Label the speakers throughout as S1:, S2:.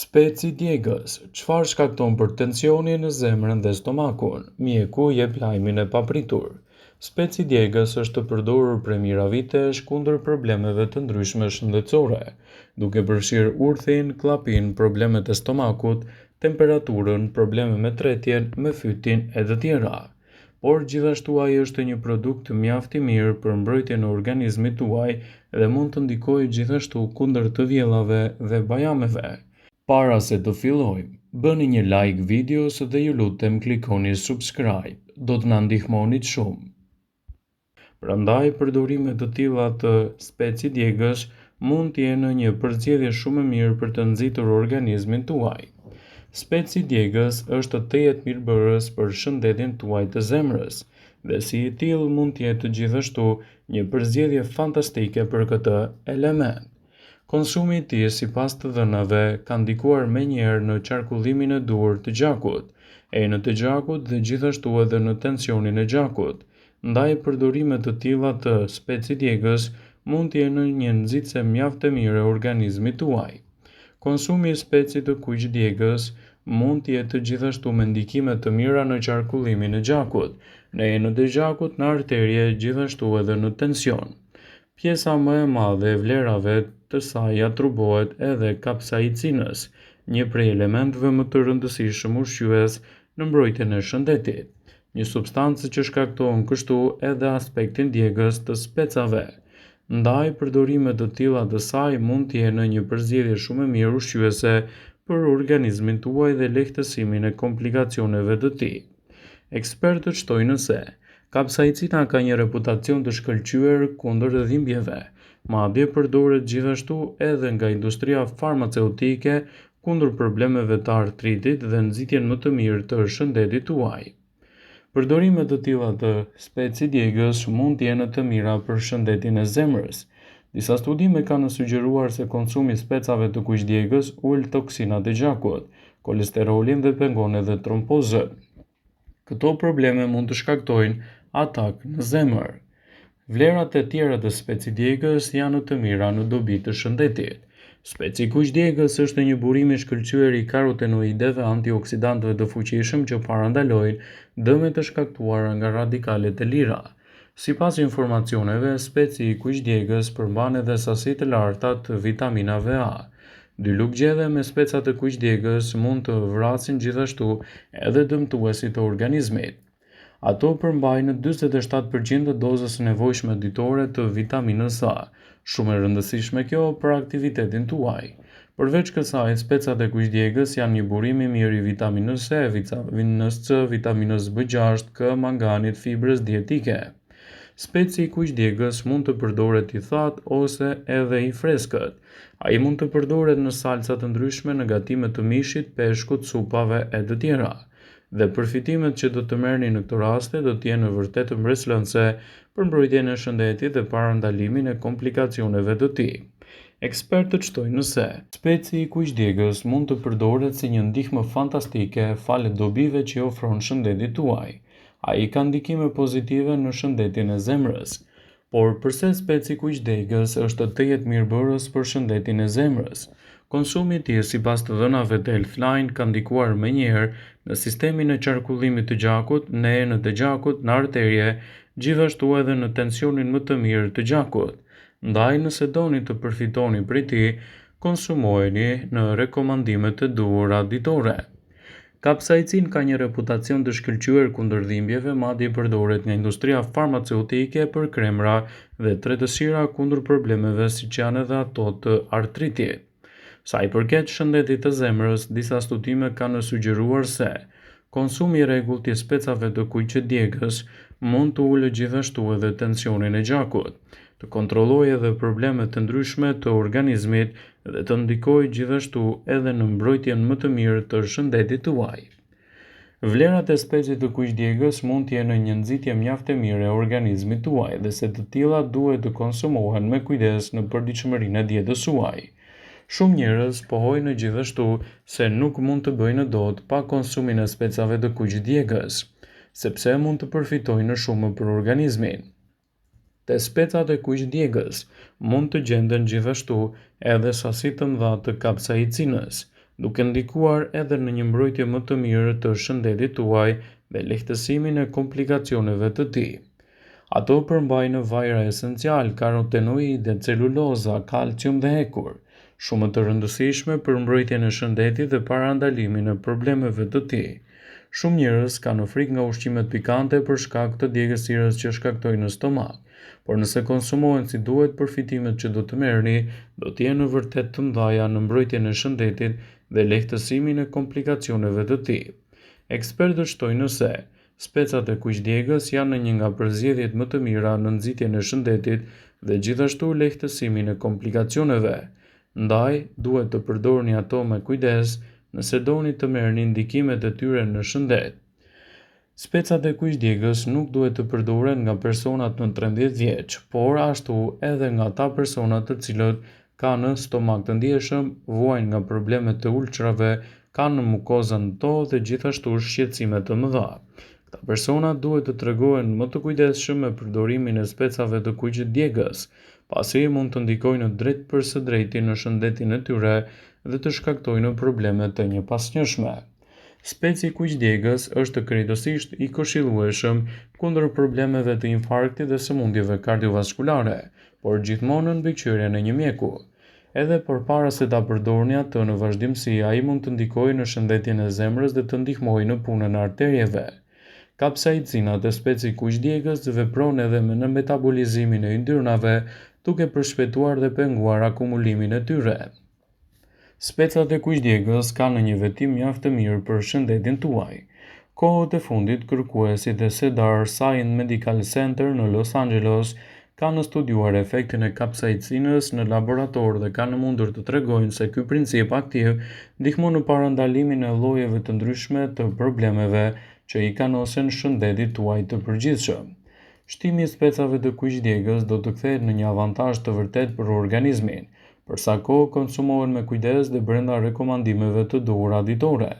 S1: Speci djegës, çfarë shkakton për tensionin në zemrën dhe stomakun? Mjeku jep lajmin e papritur. Speci djegës është përdorur prej mijëra vitesh kundër problemeve të ndryshme shëndetësore, duke përfshirë urthin, kllapin, problemet e stomakut, temperaturën, probleme me tretjen, me fytin e të tjera. Por gjithashtu ai është një produkt mjaft i mirë për mbrojtjen e organizmit tuaj dhe mund të ndikojë gjithashtu kundër të vjellave dhe bajameve. Para se të fillojmë, bëni një like videos dhe ju lutem klikoni subscribe, do të na ndihmonit shumë. Prandaj përdorime të tilla të specit djegës mund të jenë një përzgjedhje shumë e mirë për të nxitur organizmin tuaj. Speci djegës është tejet mirëbërës për shëndetin tuaj të zemrës dhe si i tillë mund të jetë gjithashtu një përzgjedhje fantastike për këtë element. Konsumi i tij, sipas të dhënave, ka ndikuar menjëherë në qarkullimin e duhur të gjakut, enët e gjakut dhe gjithashtu edhe në tensionin e gjakut. Ndaj përdorime të tilla të specit djegës mund të jenë një nxitëse mjaft e mirë e organizmit tuaj. Konsumi i specit të kuq djegës mund të jetë gjithashtu me ndikime të mira në qarkullimin e gjakut, në enët e gjakut, në arterie, gjithashtu edhe në tension. Pjesa më e madhe e vlerave të saj atribuohet edhe kapsaicinës, një prej elementëve më të rëndësishëm ushqyes në mbrojtjen e shëndetit, një substancë që shkakton kështu edhe aspektin djegës të specave. Ndaj, përdorime të tilla të saj mund të jenë një përzgjedhje shumë e mirë ushqyese për organizmin tuaj dhe lehtësimin e komplikacioneve të tij. Ekspertët shtojnë se, kapsaicina ka një reputacion të shkëlqyer kundër dhimbjeve, madje përdoret gjithashtu edhe nga industria farmaceutike kundër problemeve të artritit dhe nxitjen më të mirë të shëndetit tuaj. Përdorime të tilla të specit djegës mund të jenë të mira për shëndetin e zemrës. Disa studime kanë sugjeruar se konsumi i specave të kuq djegës ul toksinat e gjakut, kolesterolin dhe pengon edhe trombozën. Këto probleme mund të shkaktojnë atak në zemër. Vlerat e tjera të specit djegës janë të mira në dobi të shëndetit. Speci i kuq djegës është një burim i shkëlqyer i karotenoideve, antioksidantëve të fuqishëm që parandalojnë dëmet e shkaktuara nga radikalet e lira. Sipas informacioneve, speci i kuq djegës përmban edhe sasi të larta të vitaminave A. Dy lugë gjelle me speca të kuq djegës mund të vrasin gjithashtu edhe dëmtuesit e organizmit. Ato përmbajnë 47% të dozës së nevojshme ditore të vitaminës A, shumë e rëndësishme kjo për aktivitetin tuaj. Përveç kësaj, specat e kuq djegës janë një burim i mirë i vitaminës E, vitaminës C, vitaminës B6, K, manganit, fibrës dietike. Speci i kuq djegës mund të përdoret i thatë ose edhe i freskët. Ai mund të përdoret në salca të ndryshme në gatime të mishit, peshkut, supave e të tjera. Dhe përfitimet që do të merrni në këto raste do të jenë vërtet mbresëlënëse për mbrojtjen e shëndetit dhe parandalimin e komplikacioneve të tij. Ekspertët shtojnë se, speci i kuq djegës mund të përdoret si një ndihmë fantastike falë dobive që i ofron shëndetit tuaj. Ai ka ndikime pozitive në shëndetin e zemrës. Por përse speci i kuq djegës është tejet mirëbërës për shëndetin e zemrës? Konsumi i tij, sipas të dhënave të Healthline, ka ndikuar menjëherë në sistemin e qarkullimit të gjakut, në enët e gjakut, në arterie, gjithashtu edhe në tensionin më të mirë të gjakut. Ndaj, nëse doni të përfitoni prej tij, konsumojeni në rekomandimet e duhura ditore. Kapsaicin ka një reputacion të shkëlqyer kundër dhimbjeve, madje përdoret nga industria farmaceutike për kremra dhe tretësira kundër problemeve siç janë edhe ato të artritit. Sa i përket shëndetit të zemrës, disa studime kanë sugjeruar se konsumi i rregullt i specave të kuq djegës mund të ulë gjithashtu edhe tensionin e gjakut, të kontrollojë edhe probleme të ndryshme të organizmit dhe të ndikojë gjithashtu edhe në mbrojtjen më të mirë të shëndetit tuaj. Vlerat e specit të kuq djegës mund të jenë një nxitje mjaft e mirë e organizmit tuaj dhe se të tilla duhet të konsumohen me kujdes në përditshmërinë e dietës suaj. Shumë njerëz pohojnë gjithashtu se nuk mund të bëjnë dot pa konsumin e specave të kuq djegës, sepse mund të përfitojnë shumë për organizmin. Te specat e kuq djegës mund të gjenden gjithashtu edhe sasi të mëdha të kapsaicinës. duke ndikuar edhe në një mbrojtje më të mirë të shëndetit tuaj dhe lehtësimin e komplikacioneve të tij. Ato përmbajnë vajra esencialë, karotenoide, celuloza, kalcium dhe hekur, shumë të rëndësishme për mbrojtjen e shëndetit dhe parandalimin e problemeve të tij. Shumë njerëz kanë frikë nga ushqimet pikante për shkak të djegësirës që shkaktojnë në stomak, por nëse konsumohen si duhet, përfitimet që do të merrni do të jenë vërtet të mëdha në mbrojtjen e shëndetit dhe lehtësimin e komplikacioneve të tij. Ekspertët shtojnë se specat e kuq djegës janë një nga përzgjedhjet më të mira në nxitjen e shëndetit dhe gjithashtu lehtësimin e komplikacioneve. Ndaj, duhet të përdorni ato me kujdes nëse doni të merrni ndikimet e tyre në shëndet. Specat e kuq djegës nuk duhet të përdoren nga personat nën 13 vjeç, por ashtu edhe nga ata persona të cilët kanë stomak të ndjeshëm, vuajnë nga probleme të ulçrave, kanë mukoza në to dhe gjithashtu shqetësime të mëdha. Këta persona duhet të tregohen më të kujdesshëm me përdorimin e specave të kuq djegës, pasi mund të ndikojnë drejtpërsëdrejti në shëndetin e tyre dhe të shkaktojnë probleme të njëpasnjëshme. Speci i kuq djegës është krejtësisht i këshillueshëm kundër problemeve të infarktit dhe sëmundjeve kardiovaskulare, por gjithmonë nën mbikëqyrjen e një mjeku. Edhe përpara se ta përdorni atë në vazhdimësi, ai mund të ndikojë në shëndetin e zemrës dhe të ndihmojë në punën e arterieve. Kapsaicinat e specit kuq djegës vepron edhe në metabolizimin e yndyrnave, duke përshpejtuar dhe penguar akumulimin e tyre. Specat e kuq djegës kanë një veti mjaft të mirë për shëndetin tuaj. Kohët e fundit, kërkuesit e Cedars-Sinai Medical Center në Los Angeles kanë studiuar efektin e kapsaicinës në laborator dhe kanë mundur të tregojnë se ky princip aktiv ndihmon në parandalimin e llojeve të ndryshme të problemeve që i kanosen shëndetit tuaj të përgjithshëm. Shtimi i specave të kuq djegës do të kthehet në një avantazh të vërtetë për organizmin, për sa kohë konsumohen me kujdes dhe brenda rekomandimeve të duhura ditore.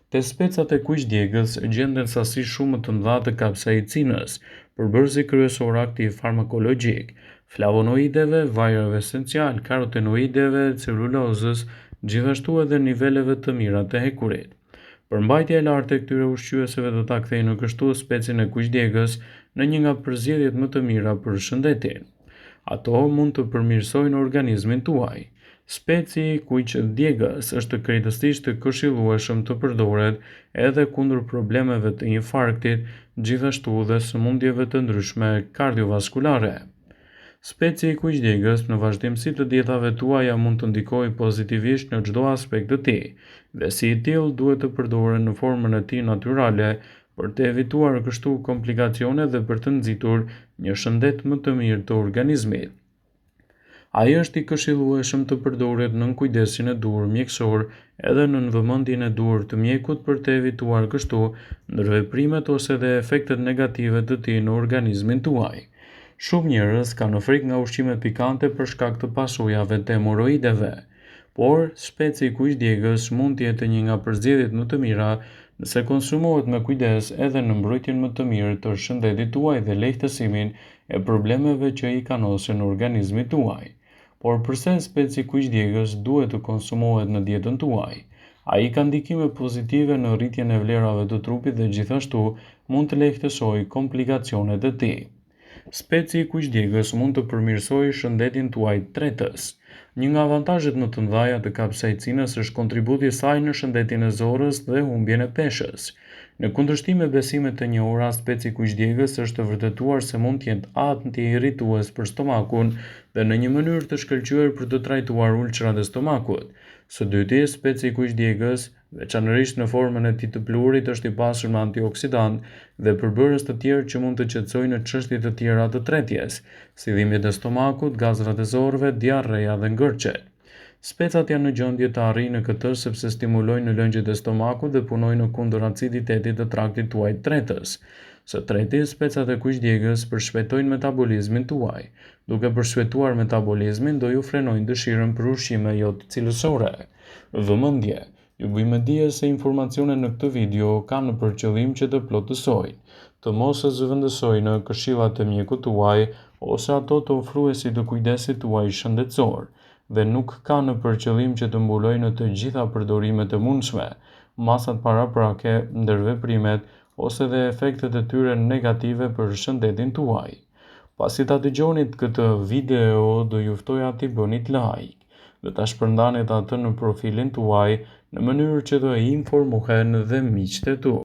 S1: Te specat e kuq djegës gjenden sasi shumë më të mëdha të kapsaicinës, përbërësi kryesor aktiv farmakologjik, flavonoideve, vajrave esencial, karotenoideve, celulozës, gjithashtu edhe niveleve të mira të hekurit. Përmbajtja e lartë e këtyre ushqyeseve do ta kthejë në kështu specin e kuq djegës në një nga përzgjedhjet më të mira për shëndetin. Ato mund të përmirësojnë organizmin tuaj. Speci i kuq djegës është krejtësisht i këshillueshëm të përdoret edhe kundër problemeve të infarktit, gjithashtu dhe sëmundjeve të ndryshme kardiovaskulare. Speci i kuq djegës në vazhdimësi të dietave tuaja mund të ndikojë pozitivisht në çdo aspekt të tij, dhe si i tillë duhet të përdoren në formën e tij natyrale për të evituar kështu komplikacione dhe për të nxitur një shëndet më të mirë të organizmit. Ai është i këshillueshëm të përdoret nën kujdesin e duhur mjekësor edhe nën vëmendjen e duhur të mjekut për të evituar kështu ndërveprimet ose dhe efektet negative të tij në organizmin tuaj. Shumë njerëz kanë frikë nga ushqimet pikante për shkak të pasojave të hemorroideve. Por, speci i kuq djegës mund të jetë një nga përzgjedhjet më të mira nëse konsumohet me kujdes edhe në mbrojtjen më të mirë të shëndetit tuaj dhe lehtësimin e problemeve që i kanosen organizmit tuaj. Por përse speci i kuq djegës duhet të konsumohet në dietën tuaj? Ai ka ndikime pozitive në rritjen e vlerave të trupit dhe gjithashtu mund të lehtësojë komplikacionet e tij. Speci i kuq djegës mund të përmirësojë shëndetin tuaj tretës. Një nga avantazhet më të mëdha të kapsaicinës është kontributi i saj në shëndetin e zorrës dhe humbjen e peshës. Në kundërshtim me besimet e njohura, speci i kuq djegës është vërtetuar se mund të jetë anti-irritues për stomakun dhe në një mënyrë të shkëlqyer për të trajtuar ulçrat e stomakut. Së dyti, speci i kuq djegës veçanërisht në formën e tij të pluhurit është i pasur me antioksidantë dhe përbërës të tjerë që mund të qetësojnë çështje të tjera të tretjes, si dhimbjet e stomakut, gazrat e zorrëve, diarreja dhe ngërçet. Specat janë në gjendje të arrijnë këtë sepse stimulojnë lëngjet e stomakut dhe punojnë kundër aciditetit të traktit tuaj tretës. Së treti, specat e kuq djegës përshpejtojnë metabolizmin tuaj. Duke përshpejtuar metabolizmin, do ju frenojnë dëshirën për ushqime jo të cilësore. Vëmendje! Ju bëj me dije se informacionet në këtë video kanë për qëllim që të plotësojnë, të mos e zëvendësojnë këshillat e mjekut tuaj ose ato të ofruesit të kujdesit tuaj shëndetësor. dhe nuk kanë për qëllim që të mbulojnë të gjitha përdorimet e mundshme, masat paraprake, ndërveprimet ose dhe efektet e tyre negative për shëndetin tuaj. Pasi ta dëgjonit këtë video, do ju ftoja t'i bënit like dhe ta shpërndanit atë në profilin tuaj në mënyrë që të informohen dhe miqtë e tu.